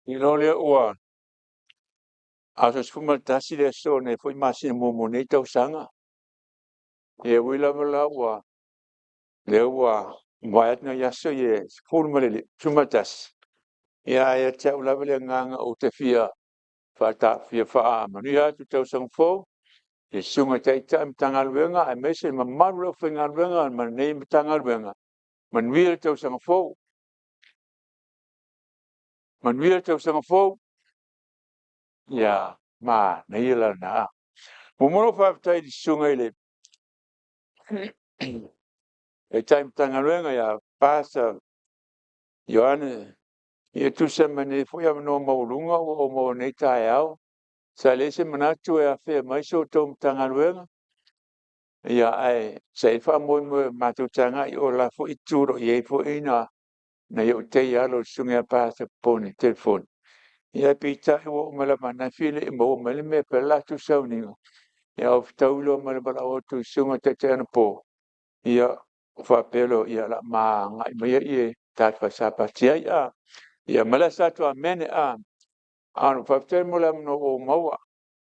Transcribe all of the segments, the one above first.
Ilo lea ua aso 11 le aso o lenei foi masina muamua o lenei tausaga. E ui lava la ua lea ua mavae atu nai aso ia e 11, ia ae ia te au lava le agaga ou te fia faamanuia atu le tausaga fou i le Susuga i le Taitai o le Matagaluega aemaise le mamalu o le aufaigaluega ma lenei Matagaluega, manuia le tausaga fou. Manuia le tausaga fou. Ia manaia la lena. Muamua ona ou faafetai i le Susuga i le Taitai Matagaluega ia Pastor Ioane e tusa ma lenei foi avanoa maualuga ua ou maua i lenei taeao. Sa leai se manatu e afea mai sa outou Matagaluega, ae sa i ai le faamoemoe matou te agai i o i le la foi itu o lo o i ai foi nai ou tei alo le Susuga ia Pasitor Pone Telefoni. Ae peitai ua oo mai lava ananafi e le i maua mai le mea e fai ai le latou sauniga. Ae ua fetaui loa ma le valaau atu o le Susuga i le Taitai anapo, ia ona faapea lea, o le a ma agai mai ta te fale Sapati ai. Ia aumai la se tatou amene. Faafetai mo le avanoa ua ou maua,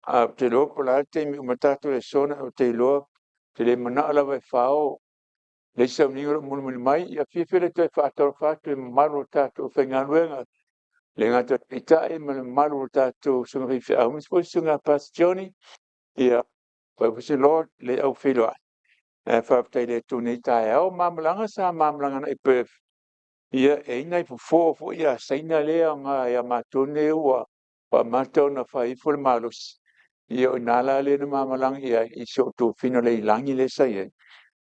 ae ou te le iloa po o le a le taimi e uma ai le tatou lesona, ae ou te iloa ou te le manao lava e fao le isi sauniga o lo o mulimuli mai. Ia fiafia lea e toe faatalofa atu i le mamalu o le tatou aufaigaluega, e le gata i le Taitai ma le mamalu o tatou susuga i faifeau, aemaise foi le Susuga ia Pasitor Johnny, faapea foi se Lord le Aufeiloai, ae faafetai i le Atua i lenei taeao. O ma malaga sa ma malaga agai i Perth, ia e i ai nai fofo foi ia a Saina lea e aoga ia matou nei ua amata ona fai ifo le malosi. Ia o i ina la lea na ma malaga i ai i si ou tofina lailagi lea sa i ai,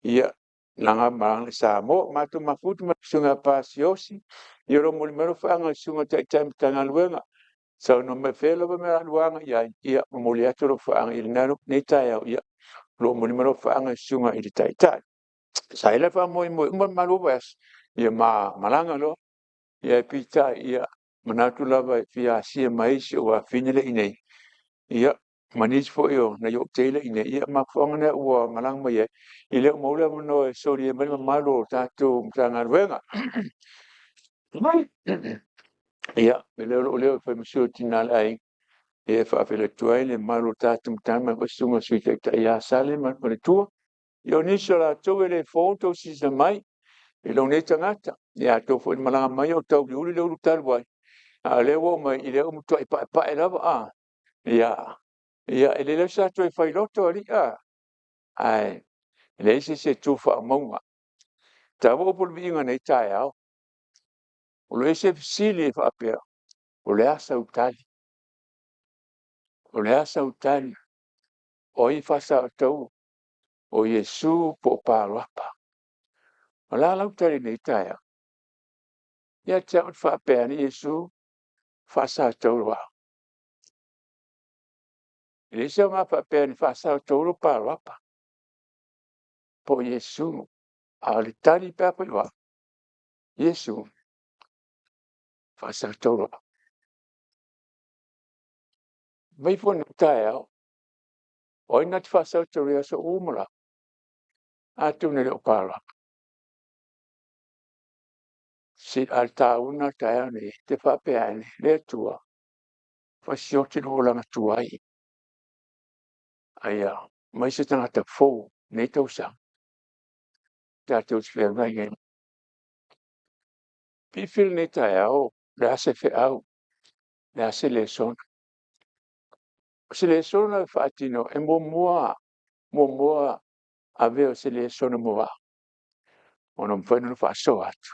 ia malaga ma i Samoa. Matou mafuta ma le Susuga ia Pastor Siaosi, ia o lo o momoli mai alofaaga i le Susuga i le Taitai o le Matagaluega, saunoa mai o fea lava le mea o le a oulua agai i ai, ia momoli atu alofaaga i lenei taeao, o lo o momoli mai alofaaga i le Susuga i le Taitai. Sa i ai la le faamoemoe e uma le malu vaiaso, ia ma malaga loa. Ae peitai, e manatu lava e fia asia mai si ou afafine lea e i inei, ia ma nisi foi o nai ou tei la e i inei, ia o le mafuaaga lena ua malaga mai ai, e le o maua le avanoa e solia mai ai le mamalu o le tatou Matagaluega. Ia, avea lea o lou leo e fai ma sui o tina o le aiga, e faafeiloai atu ai le mamalu o le tatou Matagaluega le Susuga i le Sui Taitai ia Sale ma le faletua. Ia o nisi o latou e le fou lo outou silasila mai i lou nei tagata. Ia atonu foi i le malaga mai o tauliuli le ulu talu ai, a o lea ua oo mai, o lea ua matuai paepae lava. Ia e leai la se toe failoto alii a, ae leai se isi e tu faamauga. E taua upu o le Viiga i lenei taeao. O lo o i ai se fesili e faapea, o le a sau tali? O le a sau tali? O ai e faasao e o Iesu po o Parapa? O le a lau tali i lenei taeao? Ia te au ou te faapea ane, Iesu, faasa taulo au. E leai se aoga faapea e faasa taulo Parapa po o Iesu. A o le tali pe afai o au, Iesu, faasa taulo au. Fai mai foi lenei taeao, o ai na te faasao i aso uma lava? Atonu e le o Parapa. A o le taua lena o le taeao lenei, e te faapea ane, le Atua, fasioti lou olaga tuai, a ia aumai se tagata fou i lenei tausaga tatou te feagai ai. Fiafia i lenei taeao, o le a se feau, o le a se lesona? O se lesona e faatino, e muamua avea o se lesona mo au, ona mafai lea ona faasoa atu.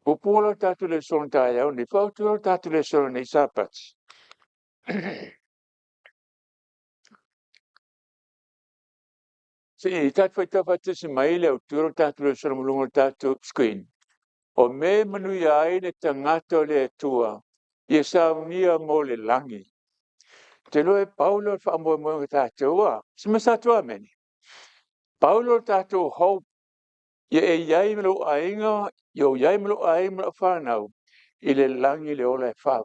E puupuu la le tatou lesona i le taeao lenei, faaautu le tatou lesona i lenei Sapati. Se i tatou faitau faatasi mai le autu o le tatou lesona i luga o le tatou screen. O mea e manuia ai le tagata o le Atua, ia saunia mo le lagi. Ou te iloa e pau lea o le faamoemoe o tatou a. Fai mai se tatou amene. Pau lea o le tatou hope, ia e i ai ma lou aiga, ia ou i ai ma lou aiga ma lau fanau i le lagi le ola e fau.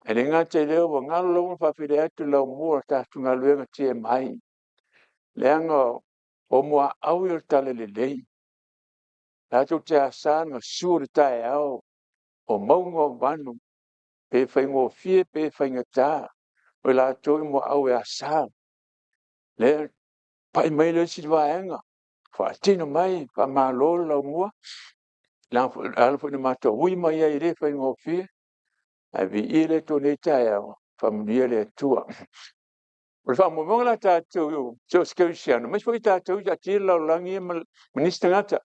E le gata i lea ua galo lava ona faafeiloai atu i le laumua o le tatou galuega TMI, leaga o muaau ia o le talalelei. Tatou te asa le gasu o le taeao. O mauga o vanu, pe faigofie pe faigata, o i latou e muaau e asa. Lea pai mai le isi vaega, faatino mai, faamalo le laumua. E ala foi ina matou ui mai ai e le faigofie, ae viia le Atua i lenei taeao, faamanuia le Atua. O le faamoemoega la a tatou so o se kerisiano, aemaise foi tatou ia taatia le lalolagi ia ma nisi tagata.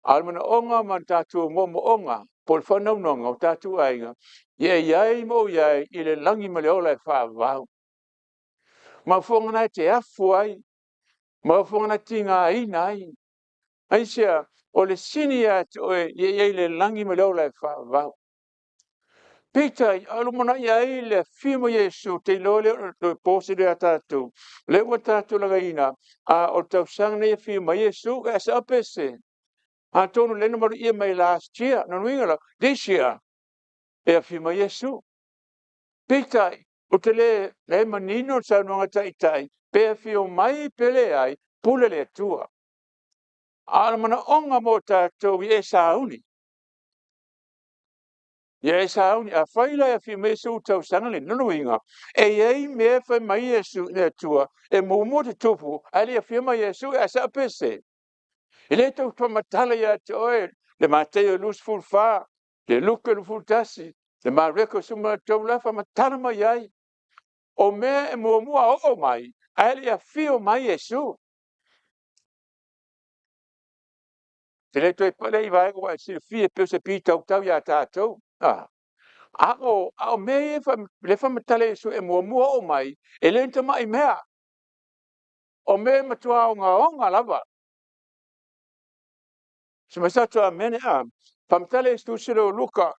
A o le manaoga ma o tatou moomooga po o le faanaunaug o tatou aiga, ia e i ai ma ou i ai i le lagi ma le ola e faavavau. Mafaufauga na e te afu ai, mafaufauga na e te tigaina ai. Aisea? O le sini ia te oe, ia e i ai le lagi ma le ola e faavavau. Peitai a o lumanai ai le afio mai o Iesu, ou te iloa e le o toe po se lilo ia tatou, o lea ua tatou lagaina, a o le tausaga lenei e afio mai ai Iesu. Ae sao pe sese? Atonu o lea na maluia mai last year, lona uiga la, this year e afio mai Iesu. Peitai, ou te le, o lea e manino le saunoaga a le Taitai, pe afio mai pe leai, pule le Atua. A o le manaoga mo tatou, ia e sauni. Ia e sauni. Afai la e afio mai Iesu i le tausaga lenei, lona uiga, e i ai mea e fai mai Iesu, le Atua e muamua tutupu ae le i afio mai Iesu. Ae sao pe sese? E le tau faamatala ia te oe le Mataio 24, le Luka 21, le Mareko 13, o la e faamatala mai ai. O mea e muamua oo mai ae le i afio mai Iesu. Ou te le toe pale i vaega ua e silafia e pei o se pitautau ia tatou. A o mea ia e faamatala e Iesu e muamua oo mai, e le o ni tamai mea. O mea e matua ogaoga lava. Fai mai se atu Amene. Faamatala Iesu i le tusi lea o Luka,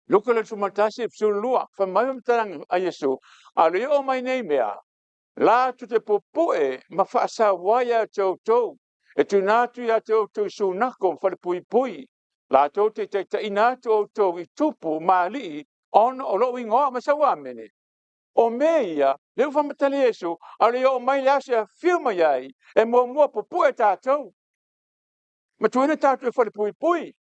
Luka 11, 12, fai mai le faamatalaga a Iesu, a o le i oo mai nei mea, latou te pupue ma faasau ai ia te outou, e tuuina atu ia te outou i sunako ma falepuipui, latou te taitaiina atu outou i tupu ma alii ona o lou igoa. Ma sau amene. O mea ia, lea ua faamatala e Iesu, a o le i oo mai le aso e afio mai ai, e muamua pupue tatou, ma tuuina tatou i falepuipui.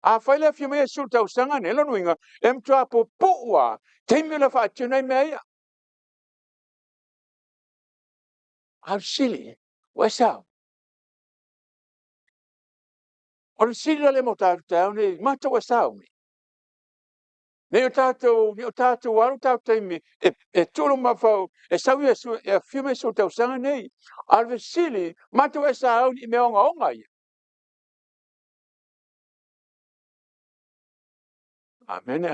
Afai la e afio mai Iesu i le tausaga lenei, lona uiga, e matua pupuu lava taimi la faatino ai mea ia. A o le fesili, ua e sao? O le fesili la lea mo tatou taeao nei, matou ua e sauni? Ne i o tatou alu o tatou taimi e tuu le mafaufau e sau Iesu, e afio mai Iesu i le tausaga lenei. A o le fesili, matou ua e sauni i mea ogaoga ia? Amene.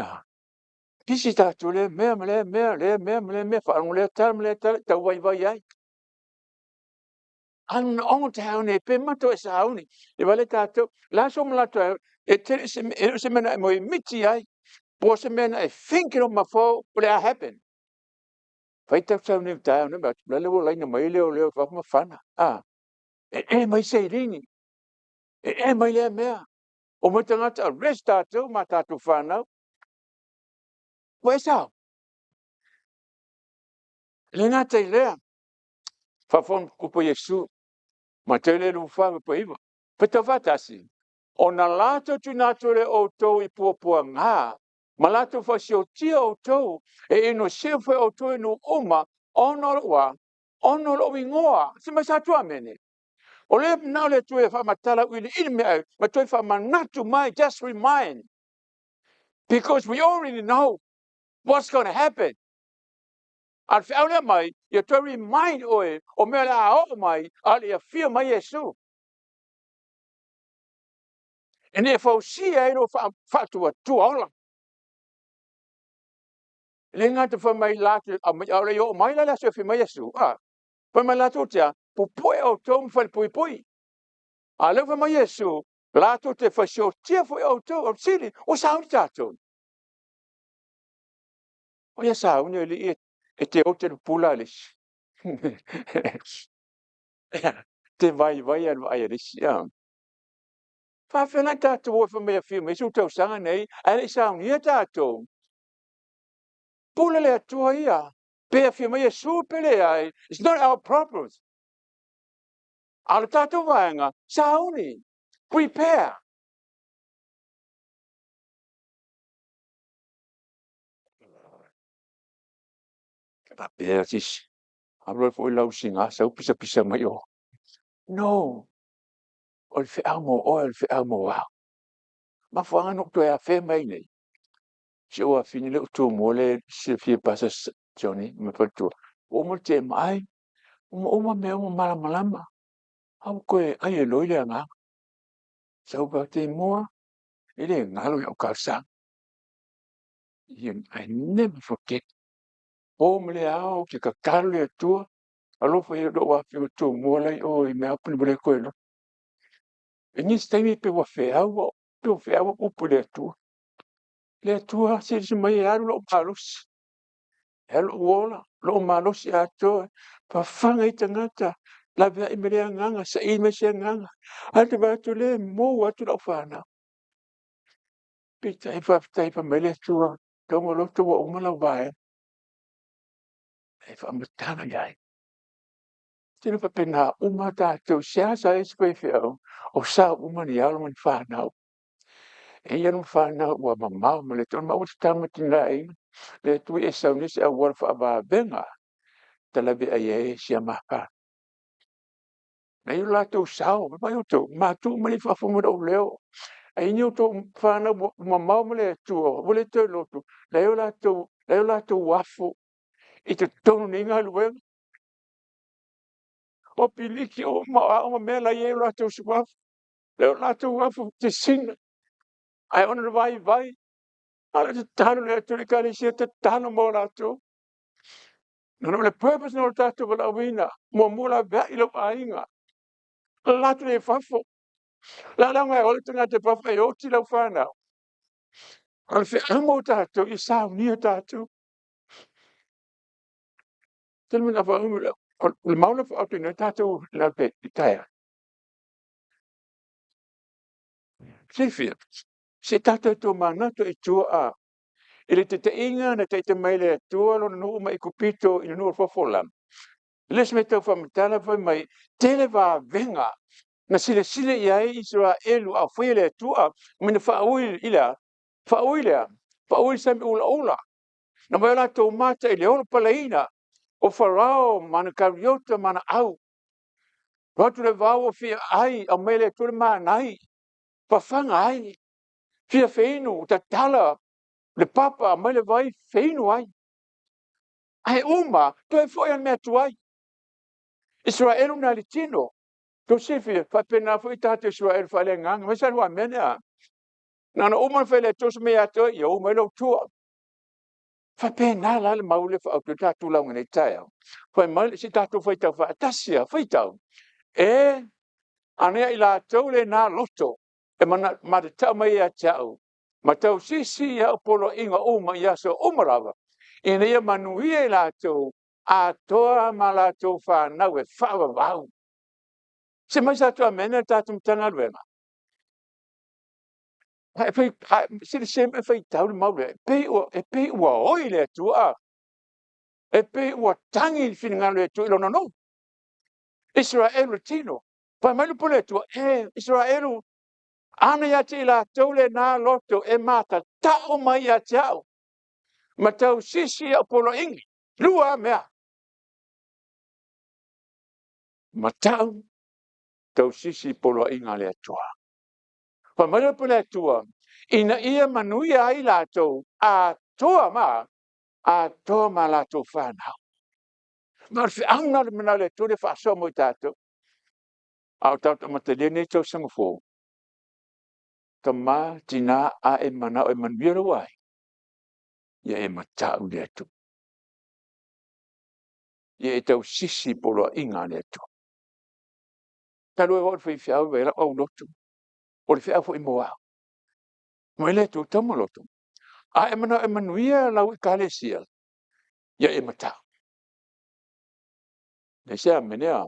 Pisi tatou i lea mea ma lea mea, lea mea ma lea mea, faalogo lea tala ma lea tala, tauvaivai ai. A o le manaoga o le taeao nei, pe matou te sauni, e vaai tatou, o le a sou manatu, e le o se mea na e moemiti ai, po o se mea na e think i lou mafaufau o le a happen. Fai tatou sauni i le taeao nei, o lea ua laina mai leoleo i fafo ma fana. E e mai seleni, e e mai lea mea. Omai tagata arrest tatou ma tatou fanau. Ua e sao? E le gata i lea, faafofoga upu a Iesu, Mateo 24, 9, faitau faatasi. Ona latou tuuina atu lea o outou i puapuaga, ma latou faasiotia outou, e inosia foi outou e nuu uma, ona o lou a? Ona o lou igoa. Se mai sa atu amene. O lea na o le Atua e faamatala auiliili mea ma toe faamanatu mai, just remind. Because we already know what's going to happen. A o le feau lea mai, ia toe remind oe o mea o le a oo mai, a o le i afio mai Iesu. Ina ia fausia ai lou faatuatua ola. E le gata fai mai latou, a o le i oo mai la le aso e afio mai Iesu, fai mai latou te a, pupue outou ma falepuipui. A o lea ua fai mai Iesu, latou te fasiotia foi outou. O le fesili, ua sauni tatou? O ia sauni alii e te ote le pula a le isi. Te vaivai lava i le vaai a le isi. Faafefea la tatou o e fai mai e afio mai Iesu i le tausaga lenei ae le i saunia tatou? Pule le Atua ia. Pe afio mai Iesu pe leai, it's not our problems. A o le tatou vaega, sauni, prepare. Faapea se isi, alu alu foi lau siga sau pisapisa mai o. No, o le feau mo oe o le feau mo au. Mafuaaga na ou toe afea mai ai nei, si ou afafine lea o Tumua lea e silafia e Pastor Johnny ma le faletua, ua uma le TMI, ua uma mea uma malamalama. Ae ua toe ai e loi le agaga. Sau fai atu, Tumua, e le galo i lau talosaga. I never forget. Po ma le ao ou te tatalo i le Atua, alofa ia i lou afafine o Tumua la e i o i Melbourne ua le toe loto. E i ai nisi taimi e pei ua feau, pei ua feau au upu i le Atua. Le Atua silasila mai e alu lou malosi, e alu lou ola, lou malosi atoa, fafaga ai tagata, laveai mai lea agaga, saili mai se agaga. Ae ou te vaai atu o lea e mou atu lau fanau. Peitai faafetai fai mai le Atua, Taumaloto ua uma lau vaega. E faamatala i ai. Se i faapena uma tatou, e seasea i ai se faifeau, o sao uma ni alo ma ni fanau. E i ai alo ma fanau ua mamao ma le Atua. Maua e tatalo mai tina e le Atua ia e saunia se auala faavavega e talaveai ai si a ma fanau. A i ai o latou sao, vaai outou, matua uma nei faafofoga mai i lou leo. A i ai ni outou fanau ua mamao ma le Atua ua le toe loto, la e i ai o latou afu i totonu o nei galuega. O piliki uma o a uma mea o la e i ai o latou suafa, o latou afu sesina. Ae ona o le vaivai, a o le tatalo i le Atua le Ekalesia, tatalo mo latou. O le purpose lena o le tatou valaauina, muamua laveai lou aiga, alu atu lea i fafo. O le a le aoga e o ai le tagata i fafo ae oti lau fanau? A o le feau mo tatou, ia saunia tatou. O le mau lea faautuina ai tatou i le taeao. Silafia, se i tatou tomanatu i tua i le taitaiga na taitai mai ai e le Atua Lona nuu mai Aikupito i le nuu o le fofola. O le isi mea e tau faamatala fai mai, e tele vavega na silasila i ai Isaraelu a o faia e le Atua, na faaui i le a? Faaui i le a? Faaui i le sami ulaula. Na omai ai o latou mata i le olopalaina o Farao ma ana kariota ma ana au. Alu atu le vao ua fia ai, aumai e le Atua le manai, fafaga ai, fia feinu, tatala le papa aumai le vai feinu ai. Ae uma, toe foi lava i le mea tuai. Isaraelu na i le tino. Tou te silafia, e faapena foi tatou Isaraelu faaleagaga. Fai mai sau amene a? Na ona uma ona fai e le Atua se mea ia te oe, ia u mai lou tua. E faapena la le mau lea e faautu ai le tatou lauga i lenei taeao. Fai mai, se i tatou faitau faatasi lava, faitau. E anei a i latou lena loto e matatau mai ia te au, ma tausisi i au poloaiga uma i aso uma lava, ina ia manuia i latou atoa ma latou fanau e faavavau. Se i fai mai se tatou amene le tatou Matagaluega. Silasila ma e faitau le mau lea, e pei ua oi le Atua, e pei ua tagi le finagalo o le Atua i lona nuu. Isaraelu o le tino. Fai mai le upu a le Atua, e Isaraelu, a na ia te i latou lena loto e matatao mai ia te au, ma tausisi i au poloaiga. E 2 lava mea, matau, tausisi i poloaiga a le Atua. Fai mai le upu a le Atua, ina ia manuia ai latou atoa ma a? Atoa ma latou fanau. Ma o le feau lena o le manao o le Atua lea e faasoa mo i tatou. A o tatou amatalia lenei tausaga fou, tama, tina, a e manao e manuia lou aiga, ia e matau i le Atua. Ia e tausisi i poloaiga a le Atua. Talu ai o au o le faifeau e vaai atu lau aulotu, o le feau foi mo au. Fai mai le Atua, Taumaloto, a e manao e manuia lau ekalesia, ia e matau. Leai se amene a?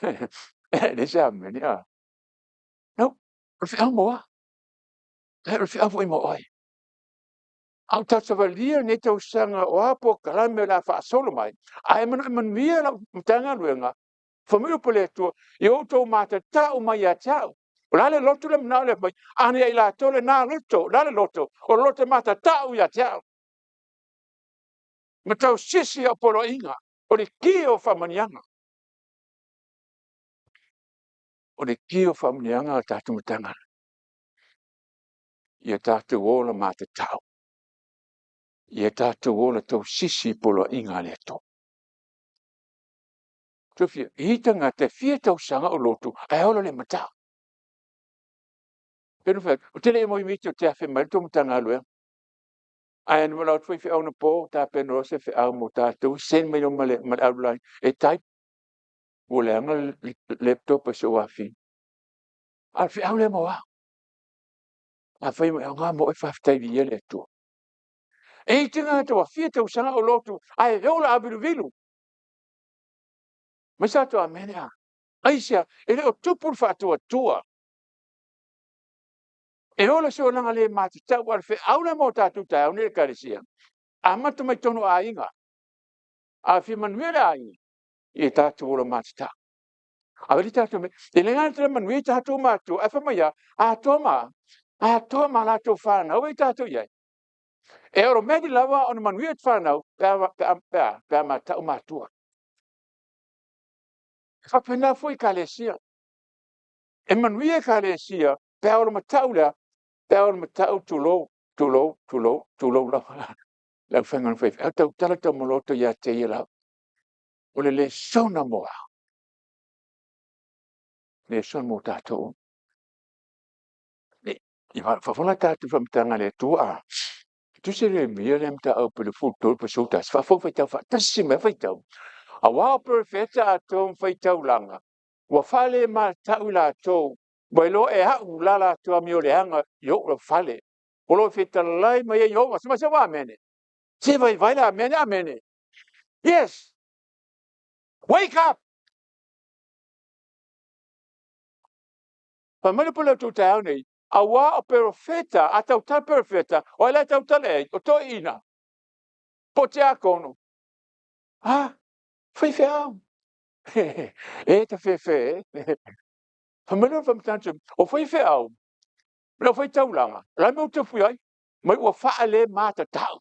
Leai se amene a? O le feau mo au, ae o le feau foi mo oe. A o tatou savalia lenei tausaga o a polokalame o le a faasolo mai, a e manao e manuia lau Matagaluega, fai mai le upu a le Atua, ia outou matatau mai ia te au. O le a le loto lea e manao e fai? A na ia i latou lena loto. O le a le loto? O le loto e matatau ia te au. Ma tausisi au poloaiga, o le ki o faamanuiaga. O le ki o faamanuiaga a tatou Matagaluega. Ia tatou ola matatau. Ia tatou ola tausisi i poloaiga a le Atua. Sofia, e i ai tagata e fia tausaga o lotu ae ola le matau. Ou te le i moemiti ou te afe mai le tou Matagaluega. Ae na manao atu faifeau anapo tapena loa se feau mo tatou, send mai loa ma le outline e type. Ua leaga le laptop a si ou afafine. A o le feau lea mo au. Afai e aoga mo oe, faafetai viia le Atua. E i ai tagata ua fia tausaga o lotu ae ola aviluvilu. Fai mai se tatou amene. Aisea? E le o tupu le faatuatua. E ola i se olaga le matatau. Aua o le feau lea mo tatou i le taeao lenei e le Ekalesia, amata mai totonu o aiga. A fia manuia le aiga, ia tatou ola matatau. E le gata ina manuia tatou matua, ae fai mai a? Atoa ma latou fanau e tatou i ai. E automatic lava ona manuia fanau pe a mata'u matua. E faapena foi i ekalesia. E manuia ekalesia pe a olamatau le a? Pe a olamatau tulou, tulou, tulou, tulou lava le afaigaluega faifeau, tautala taumaloto ia te ia lava. O le lesona mo a? Lesona mo tatou uma. Ia faafofoga tatou i le faamatalaga a le Atua a. Tusi a Ieremia lea mataupu 23 11, faafou faitau faatasi mai lava faitau. Aua o perofeta atoa ma faitaulaga, ua faalemata'u i latou, ua iloa e a'u la latou amioleaga i o'u fale, o lo o fetalai mai ai Ieova. Fai mai se ua amene? Se vaivai le amene, amene. Yes! Wake up! Fai mai le pule o le taeao nei, aua o perofeta, a tautala perofeta, o ai la e tautala i ai? O toeaiina, po o tiakono, a, faifeau. E tafefe e. Fai mai lea o le faamatalaga, o faifeau, o le aufai-taulaga, o le a le mea ua tupu i ai? Fai mai ua faalematatau.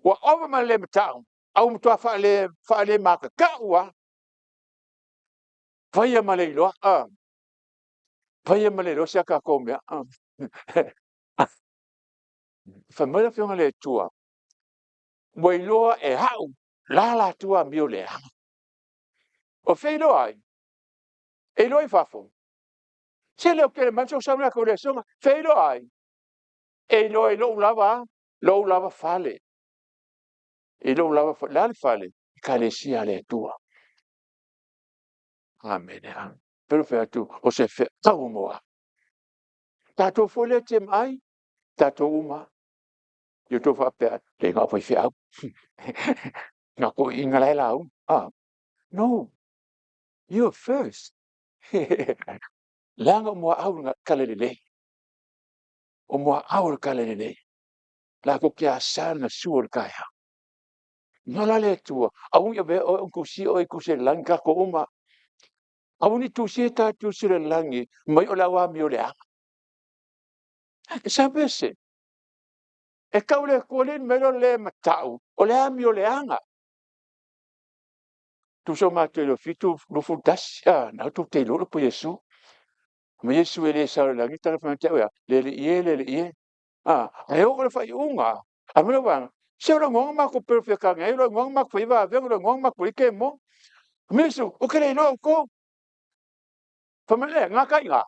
Ua ova ma le le matau, a ua matua faalematataua lava. Faia ma le iloa, faia ma le iloa si a tatou mea. Fai mai le Afioga a le Atua, ua iloa e a'u la latou amioleaga. O fea e iloa ai? E iloa i fafo? Se leotele mai ma sau latou lesona. O fea e iloa ai? E iloa i lou lava fale. I lou lava fale. O le a le fale? Ekalesia a le Atua. Amene. Pei ona ou fai atu, o se feau mo au. Tatou foi lea TMI, tatou uma lava. Ne i outou faapea, leai na o faifeau, na o toeaiina la e lauga. No, you are first. Leaga o muaau o le talalelei. O muaau o le talalelei. Latou te asa le gasu o le taeao. Na la le Atua, aua ne i avea oe ona tusia oe i tusi o le lagi, tatou uma. Aua ne i tusia ta tusi o le lagi mai o le au amio leaga. E sape se. E tau le Atua le mea le matau, o le amio leaga. Tusa o matou i le 7:21, a, na tou te iloa le upu a Iesu. Ma Iesu e le sao i le lagi, fai mai te au ia, le Alii e, le Alii e. A, ae oo i le faaiuga, a mea la se o lou igoa na matou perofeta ai, o lou igoa na matou faia ai vavega, o lou igoa na matou faia ai kemo. Fai mai Iesu, ou te le iloa outou. Fai mai le, gata ai i ina.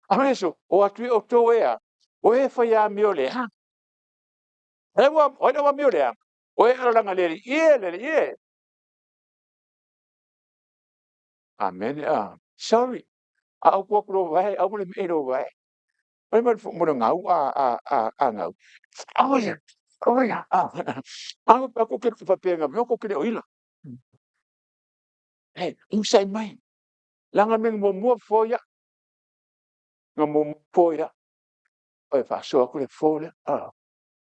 Ae fai mai Iesu, o atu ia outou e a? O e fai amio leaga. O ai le au amio leaga? O e alalaga le Alii e, le Alii e. Amene. Sorry. A ou tu atu loa vae, aua le me'i i lou vae. Fai mai le gau a gau. Aua ia, aua ia. A faapea tou te le o ila. Hei, onosai mai. Leaga o le mea na muamua fofo ia. Na muamua fofo ia. E faasoa atu le fofo lea.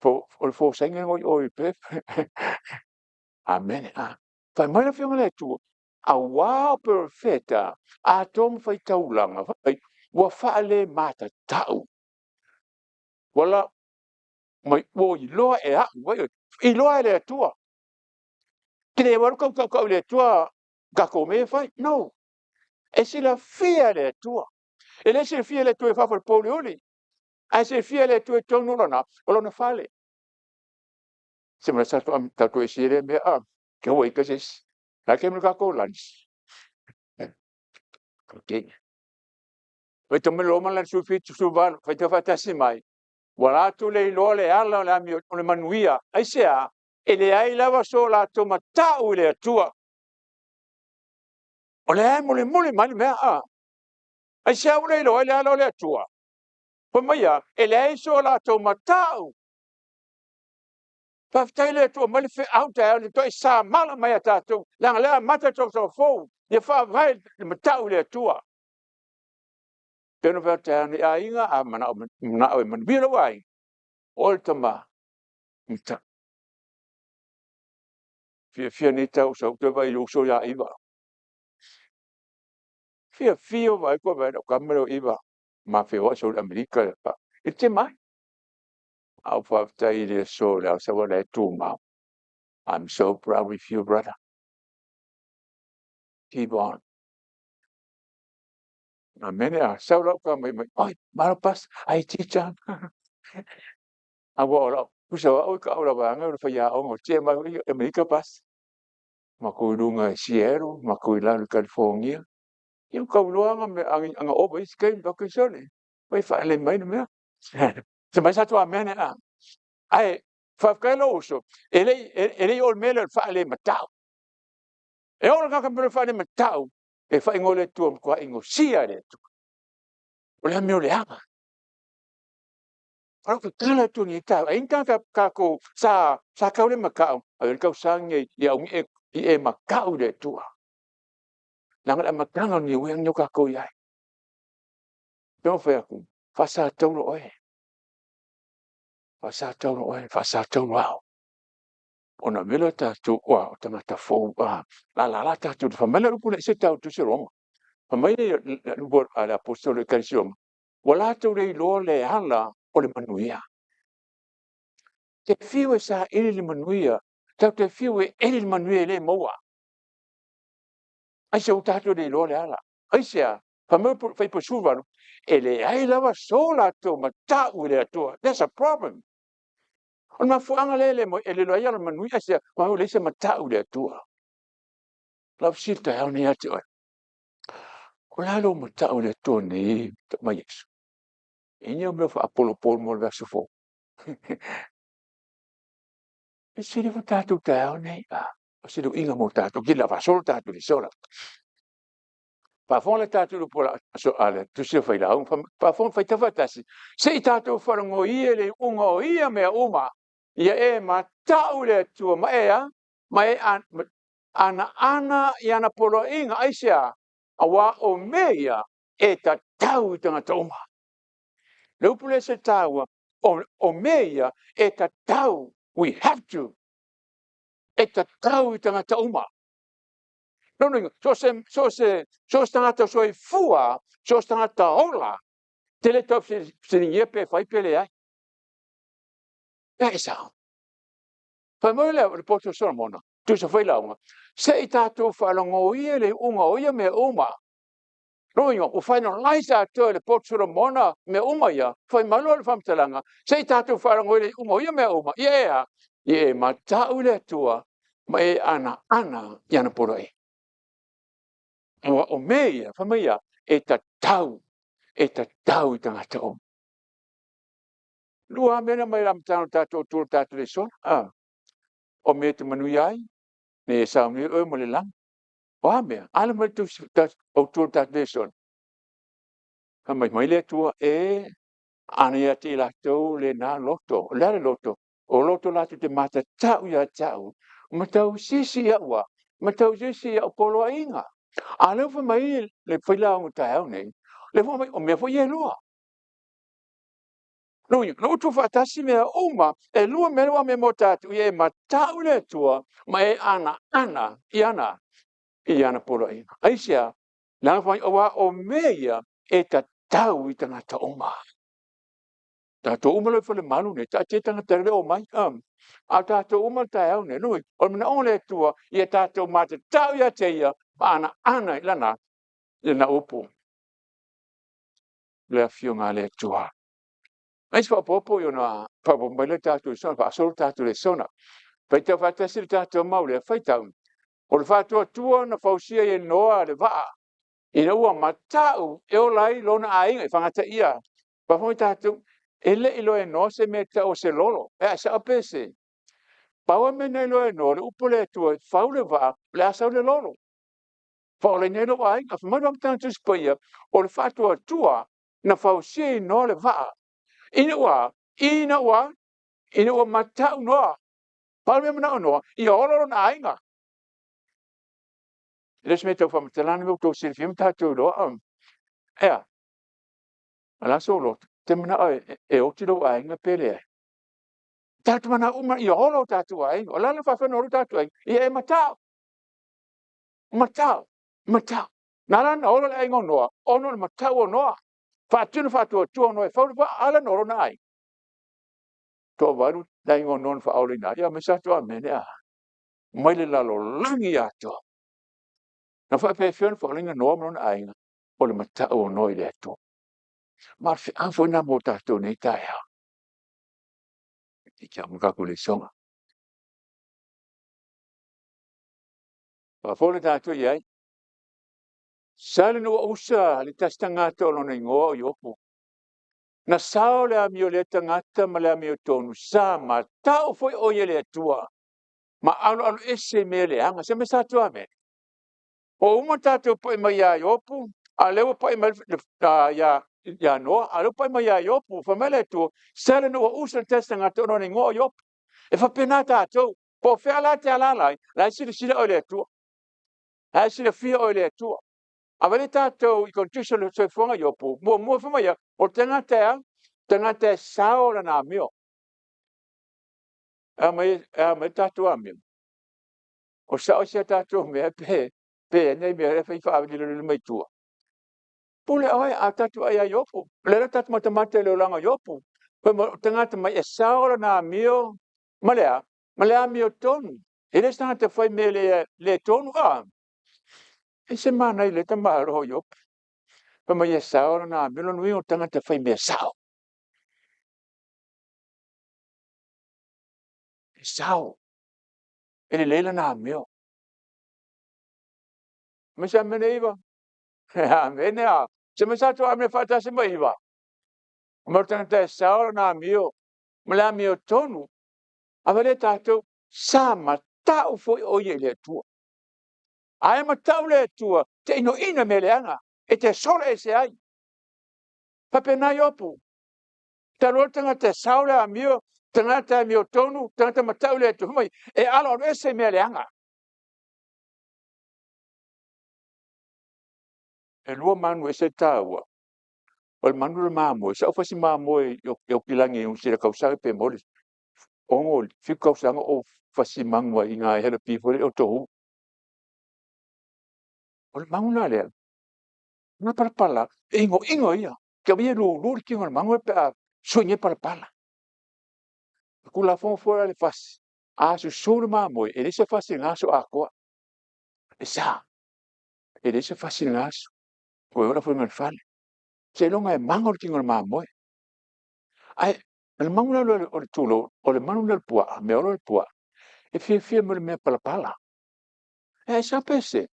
O le fofo Saina lea e i o i Perth. Amene. Fai mai le Afioga a le Atua, aua o perofeta atoa ma faitaulaga ua faalematatau. Ua Mai ua iloa e a'u, iloa e le Atua. Te le alu kaukau i le Atua tatou mea e fai. No. E silafia e le Atua. E le silafia e le Atua i fafo i le pouliuli, ae silafia e le Atua i totonu o lona fale. Se ma sa tatou ese lea mea a. Ke ua i ka se isi. La ke me ka lunch. Okay. Fai mai Roma le 17 18, fai faatasi mai. Ua latou le iloa le ala o le amio o le manuia. Aisea? E leai lava so latou matau i le Atua. O lea e mulimuli mai le mea a. Aisea ua le iloa ai le ala o le Atua? Fai mai a, e leai so latou matau. Faafetai le Atua mai le feau taeao le toe samala mai a tatou, leaga lea amata tausaga fou, ia faavae le matau i le Atua. Pe na fai atu nei aiga a manao, manao e manuia lou aiga, o le tama, matau. Fiafia nei tau sau toe vai uso ia Iva. Fiafia vai ko vai lau kama leo Iva. Ma fe o sau Amerika e te mai. Au faafetai i le aso le au sa le tumau. I'm so proud with you, brother. Keep on. Amene a sau lau ka mai mai. Oi, malo pas, ai chicha. Aua o lau, pusa au ka au la vanga o le fai aoga o tia mai i Amerika pas. Ma ko lunga i Seattle, ma ko i lalo i California. Ia kau loa me anga over is kai ba kai sole. Oi fa le mai no mea. Se mai sa tu amene a. Ai faafetai lou uso, e le o le mea lea o le faalematau. E oo le tagata mea o le faalematau, e faaigoa le Atua matua inosia e le Atua. O le amio leaga. O lau tatalo atu nei taeao, ai ni tagata tatou sa tau le matau, a le tausaga nei ia augi e i e matau i le Atua. Leaga o le amataga o ni uea o tatou i ai. Pe fai atu, faasatauro oe. Faasatauro oe, faasatauro au. Ona mele tatou ua o tagata fou a la la la tatou fa mai le upu le se tau tusi Roma. Fa mai le upu a le apostolo i Ekalesia Roma, ua latou le iloa le ala o le manuia. Te fiu e saili le manuia, tatou te fiu e eli le manuia e le maua. Aisea ua tatou le iloa le ala? Aisea? Fai mai Fuaiupu 18, e leai lava so latou matau i le Atua. That's a problem. O le mafuaaga lea e le iloa ai ala manuia, aisea? Ua leai se matau i le Atua. Lau fesili taeao nei ia te oe. O le a lou matau i le Atua nei mai Iesu? E ni au mea faapolopolo mo le vaiaso fou. E sili fo tatou taeao nei. O se luiga mo tatou. Ki la faasolo tatou le sola. Faafofoga le tatou upu a le tusi o Failauga. Faafofoga faitau faatasi. Se i tatou faalogo ia le iuga o ia mea uma. Ia e matau i le Atua ma e a? Ma e anaana i ana poloaiga. Aisea? Aua o mea ia e tatau i tagata uma. Le upu lea se taua, o mea ia e tatau, we have to. E tatau i tagata uma. Lona so se tagata soifua, so se tagata ola, te le tau fesiligia pe fai pe leai. E sao. Fai mai le poto Solomona, tusa Failauga, se i tatou faalogo ia le iuga o ia mea uma. Lona ua finalize atoa le poto Solomona mea uma ia, fai mai loa le faamatalaga, se i tatou faalogo i le iuga o ia mea uma. Ia e a? Ia e matau i le Atua ma e anaana i ana poloaiga. Aua o mea ia, fai mai ia, e tatau i tagata uma. Lua mea na mai le amataga o tatou tu o tatou le sola. O mea te manuia ai, ne e saunia oe ma le lagi. O a mea, ala mai tu o tu o tatou le sola. Fai mai mai le Atua e ana ia te i latou le nā loto. O le a le loto? O loto latou te matatau ia te au, matau sisi ia ua, matau sisi ia o poloaiga. A leo fai mai le Failauga taeao nei, le fai mai o mea foi e lua. No utu faatasi mea uma, e lua mea lua mea mo tātou, ia e matau le Atua, ma e anaana i ana poloaiga. Aisea, leaga fai aua o mea ia e tatau i tagata uma. Tatou uma loa i Falemalu nei, taatia tagata e le omai. A o tatou uma le taeao nei, o le manaoga o le Atua, ia tatou matatau ia te ia, ma anaana i lana upu. Le afioga a le Atua. A isi faaopoopo ona faaopoopo mai lea o le tatou lesona, faasolo le tatou lesona. Faitau faatasi le tatou mau lea faitau. O le faatuatua na fausia ai e Noa le vaa, ina ua mata'u e ola ai lona aiga. E faagata ia, faafofoga tatou, e le i iloa e Noa se mea e tau o se lolo. E sao pe sese? Pau lava le mea na iloa e Noa o le upu a le Atua e fau le vaa o le a sau le lolo, faaolaina ai lou aiga. Fai mai le Amataga a le Tusi Paia, o le faatuatua na fausia ai e Noa le vaa, ina ua a? Ina ua mata'u Noa. Pau le mea e manao ai Noa, ia ola lona aiga. E le o se mea tau faamatala na mea ua outou silafia ma tatou iloa. E a? O le a sou loto? E te manao e oti lou aiga pe leai? Tatou te manao uma ia ola o tatou aiga. O le a la le faafefea ona ola o tatou aiga? Ia e mata'u, mata'u, mata'u. Na ala ona ola le aiga o Noa, ona o le mata'u o Noa. Faatino le faatuatua o Noa e fau le vaa, a lea na ola lona aiga. Toavalu le aiga o Noa na faaolaina ai. Ia aumai se atu amene a. Mai le lalolagi atoa. Na faapefea ona faaolaina Noa ma lona aiga? O le mata'u o Noa i le Atua. Ma o le feau foi lena mo tatou i lenei taeao. Tatou lesona. Faafofoga tatou i ai. Sa le nuu usa le tasi tagata o lona igoa o Iopu. Na sao le amio lea tagata ma le amiotonu, sa mata'u foi o ia i le Atua, ma aloalo ese i mea leaga. Se i atu amene. Ua uma tatou pai mai ia Iopu, a o lea ua pai mai ia Noa, a o lea ua pai mai ia Iopu. Fai mai le Atua, sala ina ua usa le tasi tagata o lona igoa o Iopu. E faapena tatou, po o fea la e te alaala ai, o la e silasila oe e le Atua. O la e silafia oe e le Atua. A vaai tatou i condition o le soifuaga o Iopu, muamua fai mai o le tagata e a? O le tagata e sao lana amio. E a mai tatou amio? O sao isi a tatou mea pe i ai nai mea e fai faalilolilo mai tua. Pule oe, a tatou vaai ia Iopu, o lea tatou te matamata i le olaga o Iopu. Fai mai o le tagata mai e sao lana amio ma le a? Ma le amiotonu. E le o se tagata fai mea le tonu. E ese le manaia o le tamaloa o Iopu. Fai mai e sao lana amio, o lona uiga o le tagata fai mea sao. E sao, e lelei lana amio. Aumai se amene 9. Amene. Se i aumai se atu amene faatasi ma 9. O le tagata e sao lana amio ma le amiotonu. A vaai tatou, sa mata'u foi o ia i le Atua. A e mata'u le Atua, te inoina mea leaga, e te sola ese ai. Faapena Iopu. Talu ai le tagata e sao le amio, tagata e amiotonu, tagata mata'u i le Atua, fai mai, e aloalo ese i mea leaga. E lua manu e ese le taua. O le manu o le mamoe. Sa ou fasi mamoe i Aukilani i Niu Sila i tausaga pe maua le 6, 7 tausaga o fasi manu ai i na i Halapi foi le Otohu. O le manu la lea, na palapala, e inoino ia. Te au ia lulu le tino o le manu pe a sui nei palapala. O Tulafono foi le fasi, a susu le mamoe, e leai se fasi i lena aso atoa. E sa. E leai se fasi i lena aso. Toe ola foi ma le fale. Seiloga e mago le tino o le mamoe. Ae o le manu la o le tulou, o le manu lea o le puaa, meaola le puaa, e fiafia i le mea palapala. E sa pe se?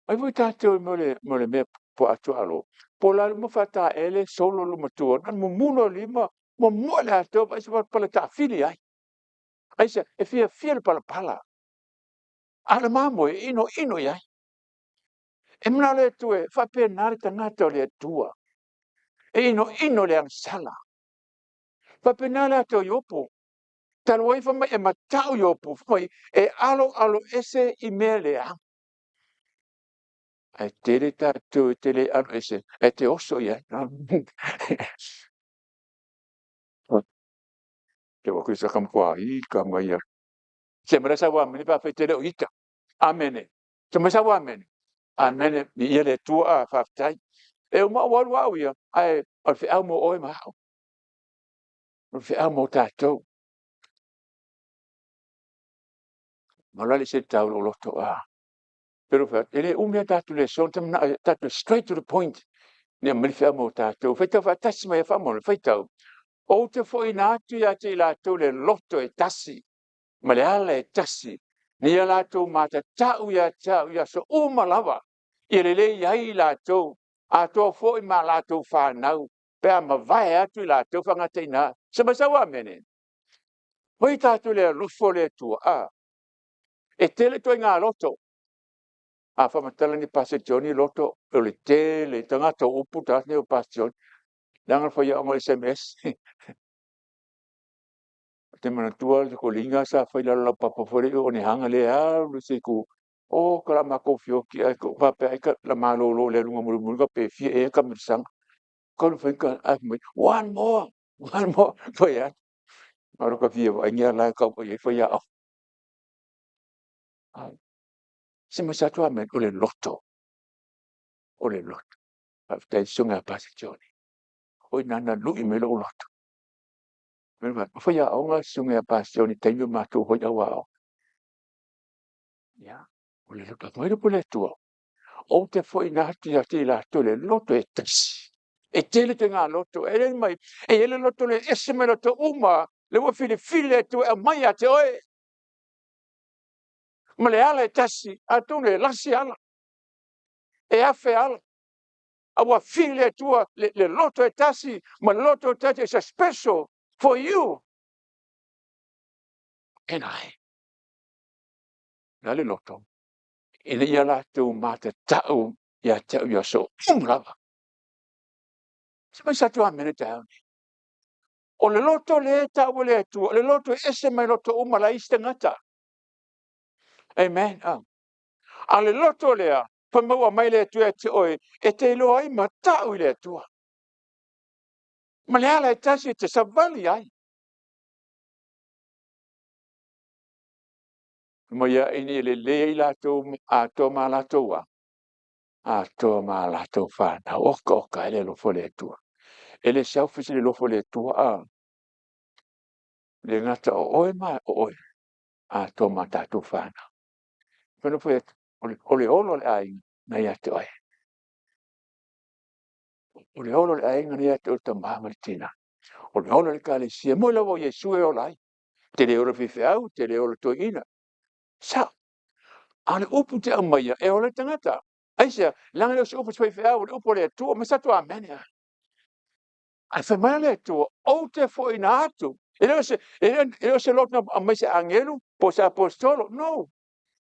Ai foi tatou mo le mea puaa tuaalo, po o le a uma faataele solo le matua, na mumulu o lima, momoe le atoa, vaai se palapala e taafili ai. Aisea? E fiafia i le palapala. A o le mamoe, e inoino i ai. E manao le Atua e faapena le tagata o le Atua. E inoino le agasala. Faapena le ata o Iopu. Talu ai fai mai e mata'u Iopu, fai mai e aloalo ese i mea leaga. Ae tele tatou e te le alo ese, ae te oso i ai. Te wa kusa kam kwa i ka mai ia. Se mara sa wa mene pa fe te le o ita. Amene. Se mara sa wa mene. Amene. Ni ia le tua a whaftai. E uma o waru au ia, ae o le feau mo oe ma au. O le feau mo tatou. Ma o le ese le tau o loto a. Pero e le umi a tatou lesona, tatou straight to the point. Ia mai le feau mo tatou. Faitau faatasi mai e faamolemole, faitau. Ou te foaiina atu ia te i latou le loto e tasi, ma le ala e tasi, ina ia latou matatau ia te au i aso uma lava, ia lelei ai i latou, atoa foi ma latou fanau, pe a mavae atu i latou faagata i ina. Se mai sau amene. Vai tatou le alofa o le Atua, a. E tele ituaiga loto. A faamatala nei Pastor Johnny loto, o le tele, tagata o upu, tagata nei o Pastor Johnny. Leaga le faiaoga o SMS. Ou te manatua le foliga sa fai i lalo o laupapa foi lea i o Oneaga lea e alu i se itu, oka o le a matou feoti ae faapea ai o le a malolo i le aluga mulimuli pe fia ea taamilosaga. Ae fai mai, one more, one more, fai atu. Na o lota fia vaai ni ala e tau ai faiaoga. Se ma atu amene, o le loto. O le loto. Faafetai i le susuga ia Pastor Johnny. O i nana lui mai lou loto. O faiaoga le susuga ia Pastor Johnny i taimi o matou foi au aoga. Ia, o le loto mai le le Atua. Ou te foaiina atu ia te i latou le loto e tasi. E tele ituaiga loto. E le mai, e i ai le loto le ese mai loto uma, le ua filifili le Atua e aumai ia te oe. Ma le ala e tasi, atonu e lasi ala, e afe ala. A ua fili le Atua le loto e tasi, ma le loto e tasi is a special for you and I. Le a le loto? Ina ia latou matatau ia te au i aso uma lava. Se mai sa atu amene taeao nei. O le loto le tau o le Atua, o le loto e ese mai loto uma la isi tagata. Amen. Ah. A le loto lea, fa maua mai le Atua ia te oe, e te iloa ai ma tau i le Atua. Ma le ala e tasi e te savali ai. Ma ia ina ia lelei ai latou atoa ma latou a. Atoa ma latou whanau. Oka oka e le alofa o le Atua. E le selfish le alofa o le Atua a. Le gata o oe ma o oe. Atoa ma tatou whanau. Whanau foi o le olo o le aiga na ia te oe. O le olo o le aiga na ia te oe tama ma le tina. O le olo o le ekalesia. Mo lava o Iesu e ola ai. Te le olo faifeau, te le olo toeaina. Sa. A le upu te aumaia, e ola le tagata. Aisea, leaga le o se upu se faifeau, o le upu o le Atua, ma sa atu amene. Ae fai mai le Atua, ou te foaiina atu. E le o se loto na aumai se agelu, po o se aposetolo. No.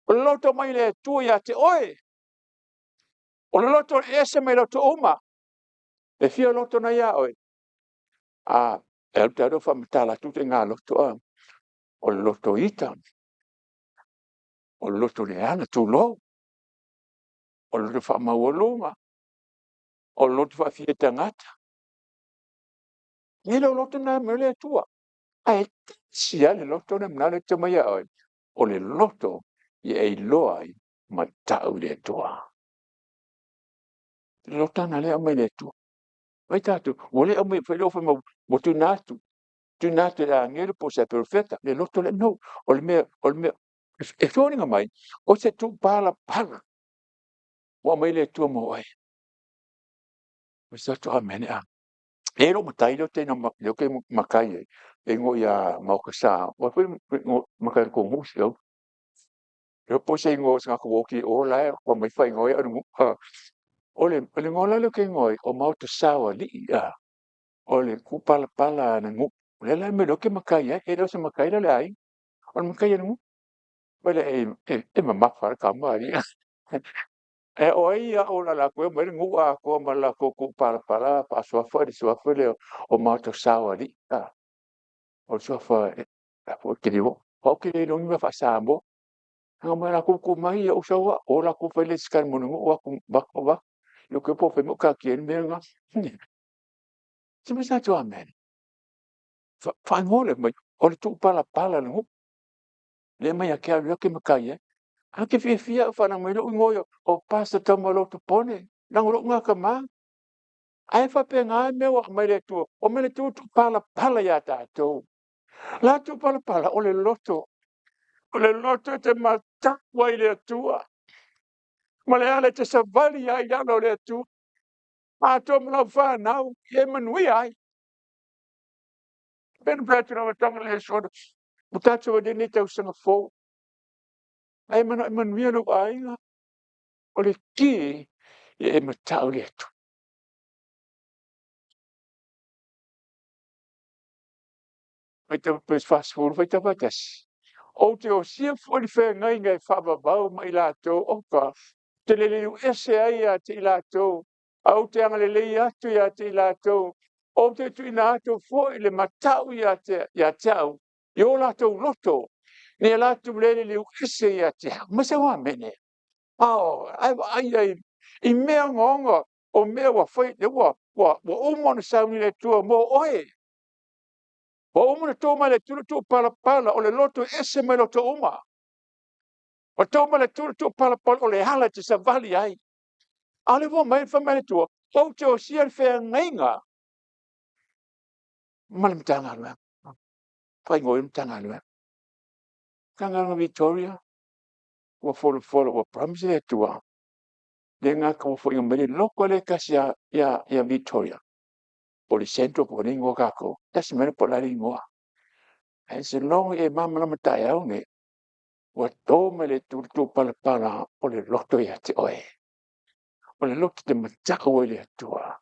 O le loto mai le Atua ia te oe. O le loto e ese mai loto uma. E fia loto na ia oe. A, e alu te alu whaamatala atu te ngā loto a. O le loto ita. O le loto le ana, tūlou. O le loto whaamaualunga. O le loto whaafia tagata. E le o loto na mai le Atua. Ae tasi a le loto na mna le te mai ia oe. O le loto ia e iloa ai ma tau i le Atua. Le loto na le au mai le Atua. Vai tātou, ua le au mai whai lofa mau, mo tūna atu. Tūna atu le angelo po se profeta. Le loto le no. O le mea, o le mea, e fōninga mai, o se tū pala pala. Ua mai le Atua mo oe. O se atu amene a. E lo matai leo tēnā leo ke makai e. E ngo ia maoka sa. O foi ngo makai ko ngu se au. Leo po se ngo sa ko woki o la e ko mai whai ngo e anu. O le o le ngola leo ke ngoi o maoka sa wa li a. O le ku pala pala na ngu. Le la me leo ke makai e. E leo se makai la le ai. O le makai e ngu. Wele e mamafa le ka maari. E o ai a o la la koe mai ngu a ko ma la ko ku pala pala pa suafa le suafa le o maoka sa wa li a. O suafa e a po ke liwo. O ke le longi ma fa sa mo. Nga mai la ku ku mai o sa wa o la ku fa le skan mo ngu wa ku ba ko ba. Yo ke po fe mo ka ki en me nga. Se me sa tu amen. Fa ngole mai o le tu pala pala le ngu. Le mai a ke au ke makai e. A ke fia fia fa na mai lo ngoio o pasa tama lo to pone. Nang lo nga ka ma. Ae faapena mea ua aumai e le Atua, ua aumai e le Atua ua tuupalapala ia tatou. O le a tuupalapala? O le loto. O le loto e te matau ai i le Atua, ma le ala e te savali ai i le ala o le Atua, atoa ma lau fanau ia e manuia ai. E pei ona ou fai atu i le amataga o lenei aso, ua tatou aulia lenei tausaga fou, a e manao e manuia lou aiga, o le ki ia e matau i le Atua. Faitau le 40, faitau faatasi. Ou te osia foi le feagaiga e faavavau ma i latou, oka, ou te liliu ese ai ia te i latou, ae ou te agalelei atu ia te i latou. Ou te tuuina atu foi le matau ia te au i o latou loto, ina ia latou le liliu ese ia te au. Fai mai sau amene. A e vaai i ai i mea ogaoga o mea ua fai, lea ua uma ona sauni le Atua mo oe. Ua uma ona to mai e le Atua le tuupalapala o le loto e ese mai loto uma. Ua to mai e le Atua le tuupalapala o le ala e te savali ai. A o lea ua fai mai le Atua, ou te osia le feagaiga ma le Matagaluega, faaigoaina le Matagaluega. Matagaluega Victoria, ua folafola ua promise le Atua, le gata ua foi mai le loto lea e tasi ia Victoria, po o le Central po o le a le igoa a tatou, tasi mai po o le a le igoa. Ae seiloga e malamalama taeao lenei, ua to mai e le Atua le tuupalapala o le loto ia te oe. O le loto e te matau ai i le Atua.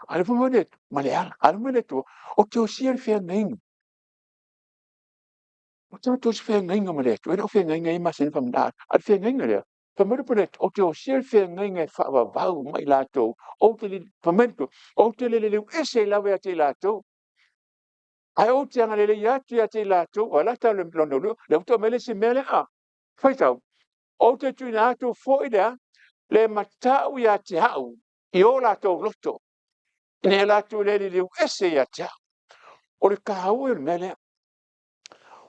A o le ma le ala. A fai mai le Atua, ou te osia le feagaiga. Ou te osi feagaiga ma le Atua. E le o feagaiga ia e masani ona a o le feagaiga lea, fai mai le Atua, ou te osia le feagaiga e faavavau ma i latou, fai mai le Atua, ou te le liliu ese lava ia te i latou, ae ou te agalelei atu ia te i latou. O le a lona lua? O lea ua toe aumai le isi mea lea. Faitau, ou te tuuina atu foi le a? Le matau ia te au i o latou loto, ina ia latou le liliu ese ia te au. O le taua ia o le mea lea.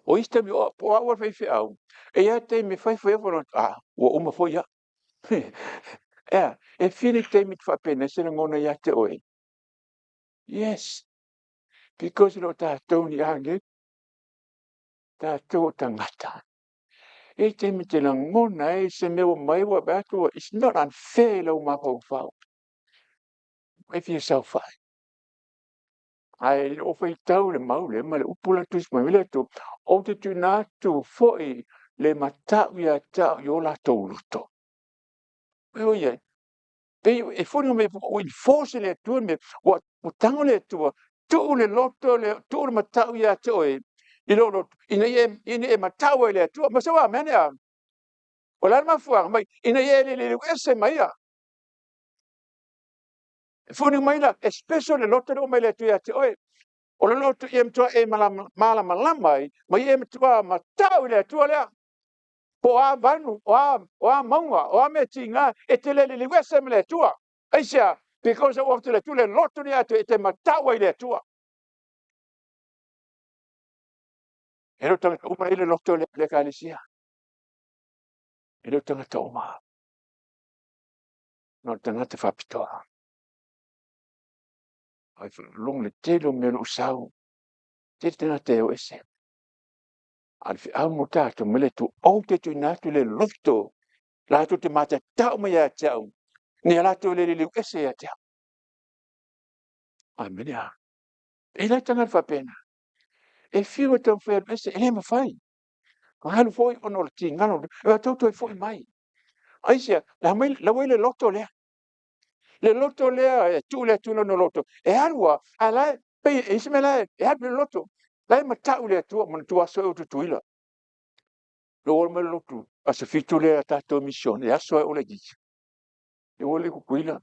O isi taimi po o au lava le faifeau, e i ai lava taimi e fai fai lou manatu, a, ua uma foi au. E a? E fili taimi e te faapena ai se lagona ia te oe? Yes, because e le o tatou ni agelu, o tatou o tagata. E i ai taimi e te lagona ai se mea ua aumai ua vaai atu it's not unfair i lou mafaufau. Ua e fia saofai. Ae i lou faitau i le mau lea ma le upu la e tusi mai ai le Atua, ou te tuuina atu foi le matau ia te au i o latou loto. E pei e foliga mai ua enforce e le Atua le mea, ua tago le Atua tuu le loto lea, tuu le matau ia te oe i lou loto, ina ia e matau ai i le Atua. Ma sau amene a. O le a le mafuaaga? Fai mai, ina ia e le liliu ese ma ia. E foliga mai la, e special le loto lea ua aumai e le Atua ia te oe. O le loto ia matua e malamalama ai, ma ia e matua matau i le Atua lea. Po o a vanu, o a mauga, o a mea tiga, e te le liliu ese ma le Atua. Aisea? Because ua tuu atu le loto lea ia te oe e te matau ai i le Atua. E le o tagata uma e i ai le loto lea i le ekalesia. E le o tagata uma. Na o tagata faapitoa. Ae faalogo i le tele o mea o lo o sau, tele tagata e o ese. A o le feau mo tatou mai le Atua, ou te tuuina atu le loto latou te matatau mai ia te au, ina ia latou le liliu ese ia te au. Amene. E i ai tagata faapena. E fiu e taumafai e alu ese, e le mafai. A alu foi ona o le tiga o le toe foi mai. Aisea? La ua i le loto lea. Le loto lea e tuu le Atua i lona loto, e alu lava, ae la e pei e i ai se mea la e alu i le loto. La e matau i le Atua. Manatua aso ia o Tutuila. Na ou alu mai le lotu aso Fitu lea a tatou misione, e aso lava e ou laitiiti. Ou alu lea i Tutuila,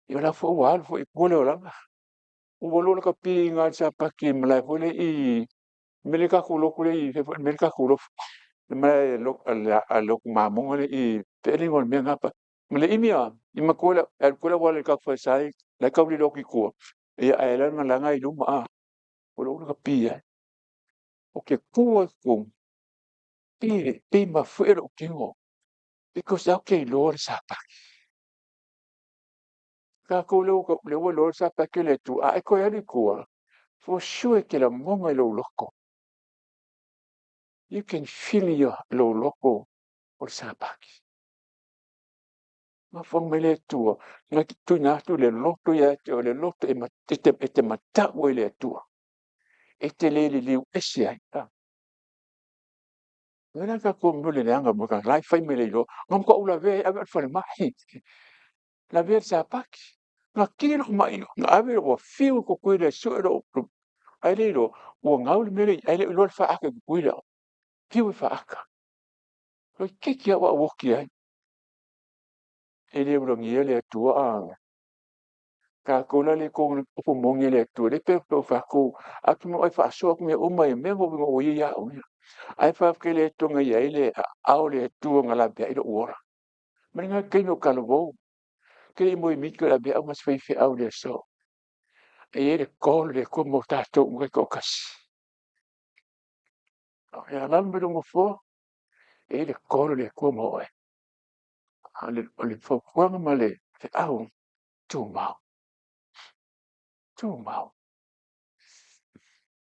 ia o la foi ua alu foi i tua le olaga. Ou alu lata pi i le Sapati i le malae foi lea i i, le mea lea o le tatou lotu lea i, fea foi le mea lea e i ai le tatou lotu, le malae a le lotu mamoga lea e i i, fea le igoa o le mea lena. Le Imi a, e alu atu le auala i le tatou falesa la e tau lilo atu i tua, ae i ai le malae lena i luma. Ou alu lata pi ai. Ou te tu lava i totonu, pei e mafuie lou tino, because o la ou te iloa le Sapati. Tatou lea ua iloa le sapati a le Atua, a e toe alu i tua, for sure e te lagona i lou loto. You can feel i lou loto o le sapati. Mafuaaga mai le Atua, na te tuuina atu le loto ia te oe, le loto e te matau ai i le Atua. E te le liliu ese ai. O le a tatou mea o le leaga o le la e fai mai le iloa. Na matua ou lavea ai ave au i le falemai. Lavea i le sapati. Na ki lou mai, na ave ua fiu e Tutuila e sue lou, ae le iloa, ua gau le mea lea, ae le o iloa le faata e Tutuila. Fiu e faata. Toeitiiti lava ou oti ai. E le ulagia le Atua a tatou la le upu moni a le Atua, le pe o tatou, a e faasoa atu mea uma ia, mea na ua ia au ia. Ae faafetai i le Atua na i ai le aao o le Atua na laveai lou ola. Mai lena taimi o talavou, ou te le i moe miti o lavea au ma si faifeau i le aso. E i ai le call a le Atua mo tatou uma taitoatasi. E alaala mai lou nofoa, e i ai le call a le Atua mo oe. O le fautuaga ma le feau, tumau, tumau.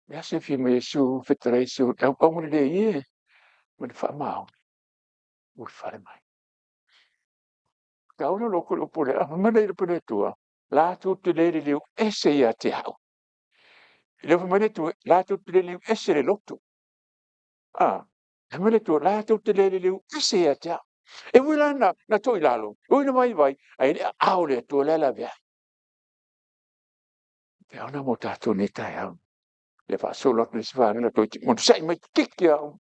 Le aso e afio mai ai Iesu fetalai si ou agalelei e ma le faamaoni ulufale mai. Taua le loto i le upu lea, fai mai le upu a le Atua, latou te le liliu ese ia te au. E le fai mai le Atua, latou te le liliu ese le loto. A, fai mai le Atua, latou te le liliu ese ia te au. E ui la na toilalo, e ui na vaivai, ae le aao o le Atua lea e lavea ai. E ona mo tatou nei taeao. Le faasolo atu le isi vaega toeitiiti onosai mai toeitiiti lava.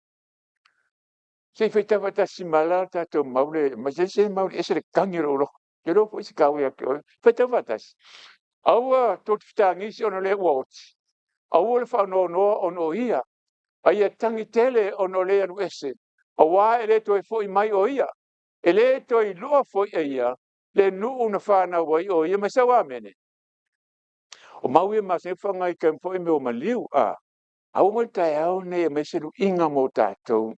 Se i faitau faatasi ma la tatou mau le, ma se mau le ese le tagi o lou loto. Te iloa foi se taua ia te oe. Faitau faatasi. Aua tou te fetagisi ona o le ua oti. Aua le faanoanoa ona o ia. A ia tagi tele ona o le alu ese. Aua e le toe foi mai o ia. E le toe iloa foi e ia le nuu na fanau ai o ia. Mai sau amene. O mau ia masani ona faaaoga i taimi foi mea o maliu. A ua mai le taeao lenei e aumai se luiga mo tatou.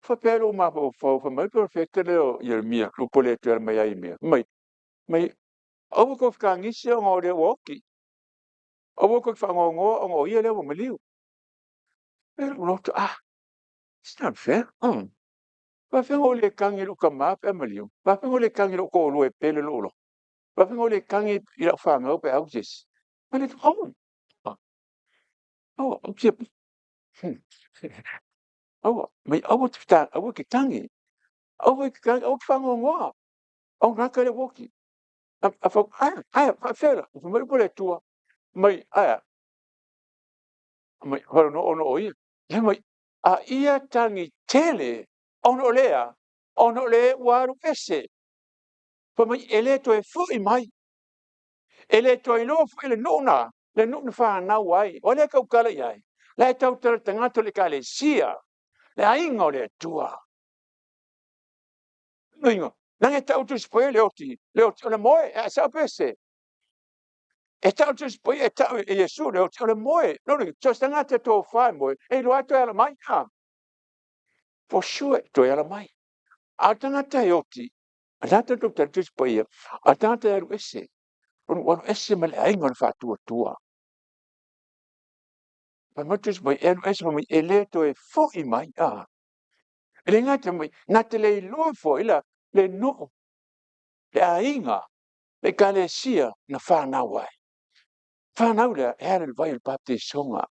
Faapea lou mafaufau, fai mai le perofeta lea o Ieremia, le upu a le Atua e ala mai ia Ieremia, fai mai, aua tou te fetagisi ona o le ua oti, aua tou te faanoanoa ona o ia lea ua maliu. E lou loto, ah, it's not fair. Faafefea ona ou le tagi i lou tama pe a maliu? Faafefea ona ou le tagi i lou toalua e pele lou loto? Faafefea ona ou le tagi i lau fanau pe a oti se isi? Aua, aua, aua, mai aua te aua te tagi, aua te tagi, aua te faanoanoa. O le tagata lea ua oti. Ae faafefea la? Fai mai le upu a le Atua, mai ae a? Mai ona o ia. Fai mai, a ia tagi tele ona o lea, ona o le ua alu ese. Fai mai, e le toe foi mai. E le toe iloa foi le nuu na, le nuu na fanau ai. O lea e tautala i ai. La e tautala i le tagata o le ekalesia, le aiga o le Atua. Luiga, leaga e tau Tusi Paia le oti, le oti o le moe, e sao pe se? E tau Tusi Paia, e tau e Iesu le oti o le moe. Lona uiga, so o se tagata e tofa e moe, e iloa toe ala mai. Ah, for sure, toe ala mai. A o le tagata e oti, a tagata tou tali Tusi Paia, a tagata e alu ese, ua alu ese ma le aiga o le faatuatua. Fai mai Tusi Paia, e alu ese mai, e le toe foi mai. Ah. E le gata mai, na te le iloa foi la, le nuu, le aiga, le ekalesia na fanau ai. Fanau lea, e ala i le vai o le baptisoga.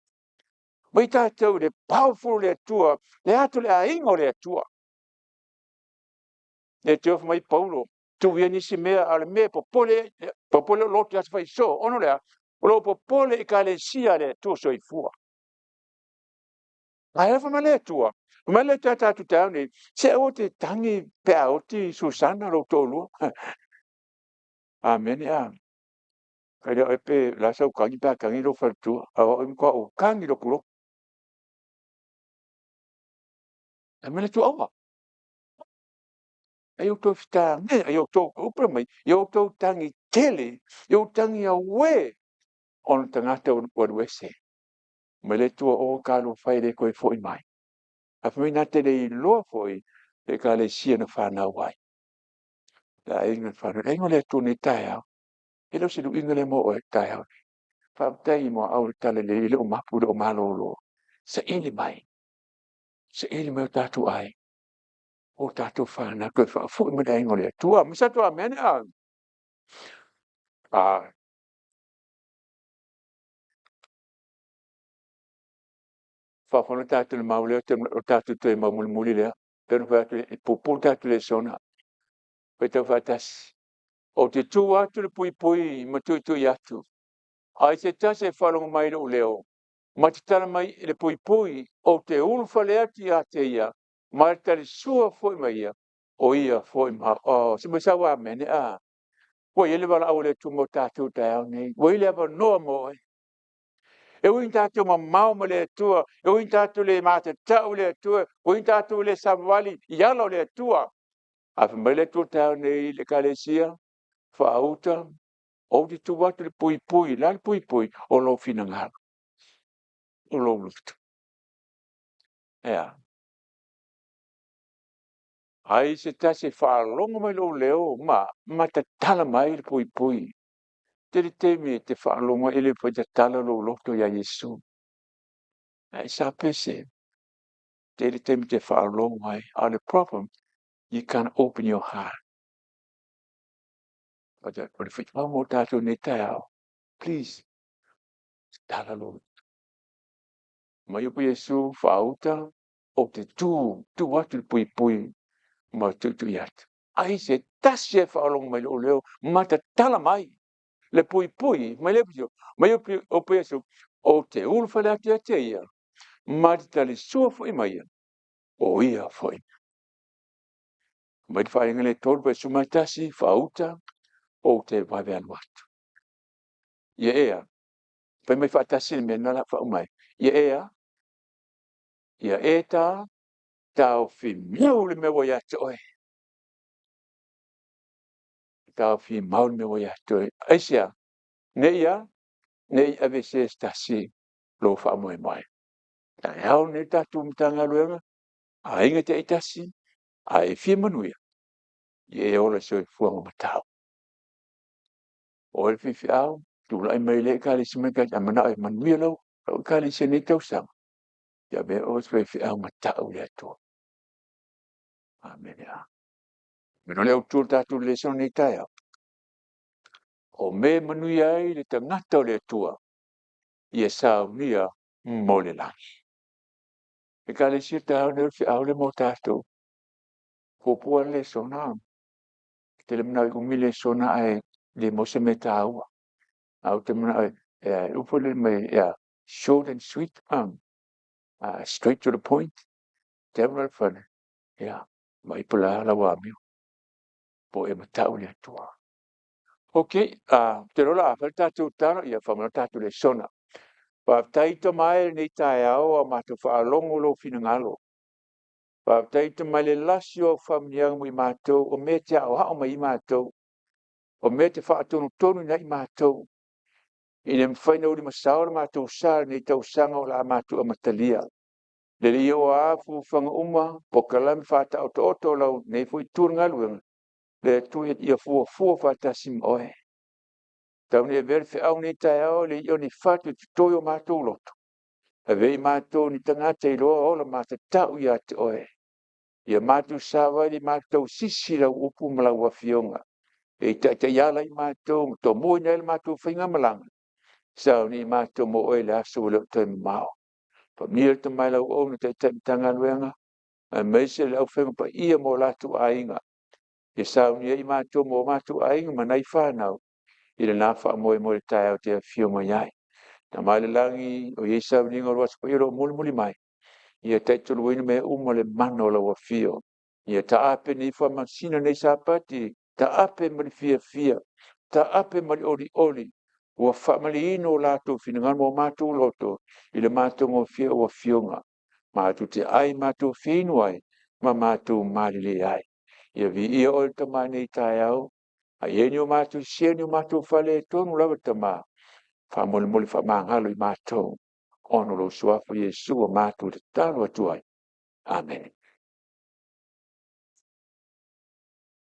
Mai tatou le powerful le Atua, le atu le aiga o le Atua. Le Atua fai mai Paulo, tuu ia nisi mea, a o le mea e popole, popole o loto i aso faiso. Ono lea, o lo popole i ekalesia le Atua soifua. Ae fai mai le Atua, fai mai le Atua tatou taeao nei, se aua te tagi pe a oti Susana lou toalua. Amene a. Kai lea oe pe la sau tagi pe a tagi lou faletua. A o au e matua ou tagi loku loku. Fai mai le Atua, aua. Ai outou fitaga, ai outou upu mai, i outou tagi tele, i outou tagi auē, ona tagata ua alu ese. Mai le Atua o talofa e le toe foi mai. Ae fai mai na te le iloa foi le ekalesia na fanau ai. Le aiga le aiga o le Atua i lenei taeao. E le o se luiga lea mo oe i le taeao lenei. Faafetai i muaau o le talalelei e le o mapu e le o malolo. Saili mai, saili mai o tatou aiga, o tatou fanau, toe faafoi mai i le aiga o le Atua. Ma se tatou amene. Faafofoga tatou i le mau lea, o le tatou toe mau mulimuli lea. E pei ona ou fai atu e puupuu le tatou lesona. Faitau faatasi. Ou te tu atu i le puipui ma tuitui atu. Ai se tasi e faalogo mai i lou leo ma tatala mai le puipui, ou te ulufale atu ia te ia, ma talisua foi ma ia, o ia foi ma au. Oh, se i fai mai sau amene. Ua i ai le valaau a le Atua mo tatou i le taeao lenei. Ua i ai le avanoa mo oe. E ui ina tatou mamao ma le Atua, e ui ina tatou le matatau i le Atua, e ui ina tatou le savavali i ala o le Atua, ae fai mai le Atua i le taeao lenei i le Ekalesia, faauta, ou te tu atu i le puipui. O le a le puipui? O lou finagalo, o lou loto. E a? Ai se tasi e faalogo mai i lou leo ma tatala mai le puipui. E tele taimi e te faalogo ai e le mafai ona tatala lou loto ia Iesu. Ae sa pese, tele taimi e te faalogo ai. A o le problem, you can't open your heart. O le feau mo tatou i lenei taeao, please, tatala lou loto. Mai o Iesu, faauta, ou te tu, tu atu i le puipui ma tuitui atu. Ai se tasi e faalogo mai lou leo ma tatala mai le puipui, mai le mai o Iesu, ou te ulufale atu ia te ia, ma te talisua foi ma ia, o ia foi. Mai le faaaliga le 3 pe 11, faauta, ou te vave alu atu. Ia e a, fai mai faatasi le mea lena o le a faauma ai. Ia e a, ia e ta, taofi mau le mea ua ia te oe. Taofi mau le mea ua ia te oe. Aisea? Ne i a? Ne i aveesea e se tasi lou faamoemoe. Taeao lenei le tatou Matagaluega, aiga taitasi, a e fia manuia, ia e ola i le soifuaga matau. O oe le faifeau, tulai mai i lea ekalesia ma lea ekalesia, a e manao e manuia lau ekalesia i lenei tausaga, ia avea oe ma faifeau matau i le Atua. Amene. O le autu o le tatou lesona i lenei taeao, o mea e manuia ai le tagata o le Atua, ia saunia mo le lagi. Ekalesia, taeao lenei o le feau lea mo tatou. Puupuu lava le lesona. Ou te le manao e umi le lesona ae le maua se mea taua. Ae ou te manao e upu le mai, yeah, short and sweet, straight to the point. Devil le fale, yeah, mai po la lau amio. Po e matau le Atua. Ok, te lola a fai le tatou tala, ia whamana tatou lesona. Faafetai Tama e i lenei taeao a matou faalogo lou finagalo. Faafetai Tama i le lasi o au faamanuiaga mo i matou, o mea e te aoao mai ai matou, o mea e te faatonutonuina ai matou, ina ia mafai ona ulimasao le matou sa i lenei tausaga o le a matou amatalia. Le Alii o a fuafuaga uma, polokalame faataotooto o lau nei foi itu o le galuega, le Atua ia fuafua faatasi ma oe. Tau ina e avea le feau i lenei taeao, le i'a o ni fatu e toto i o matou loto, avea i matou o ni tagata e iloa ola matatau ia te oe. Ia matou savali matou tausisi i lau upu ma lau afioga, e taitaiala ai matou ma tomuaina ai le matou faigamalaga, sauni matou mo oe i le aso ua le o toe mamao. Faamanuia le Tama i lau auauna taitai Matagaluega, aemaise le aufaiga paia ma o latou aiga. Ia saunia ai matou ma o matou aiga ma nai fanau i lena faamoemoe i le taeao e te afio mai ai. Tama i le lagi, o i ai sauniga o lou Aso Paia o lo o mulimuli mai, ia taitaluaina mea uma i le mana o lau afio. Ia taape nei faamasina nei Sapati, taape ma le fiafia, taape ma le olioli, ua faamalieina o latou finagalo ma o matou loto i le matagofie o lau Afioga. Matou te ai matou te feinu ai ma matou malilie ai. Ia viia oe le Tama i lenei taeao, a i ai ni o matou sese, ni o matou faaletonu lava Tama, faamolemole faamagalo i matou, ona o lou suafa Iesu ua matou tatalo atu ai. Amene.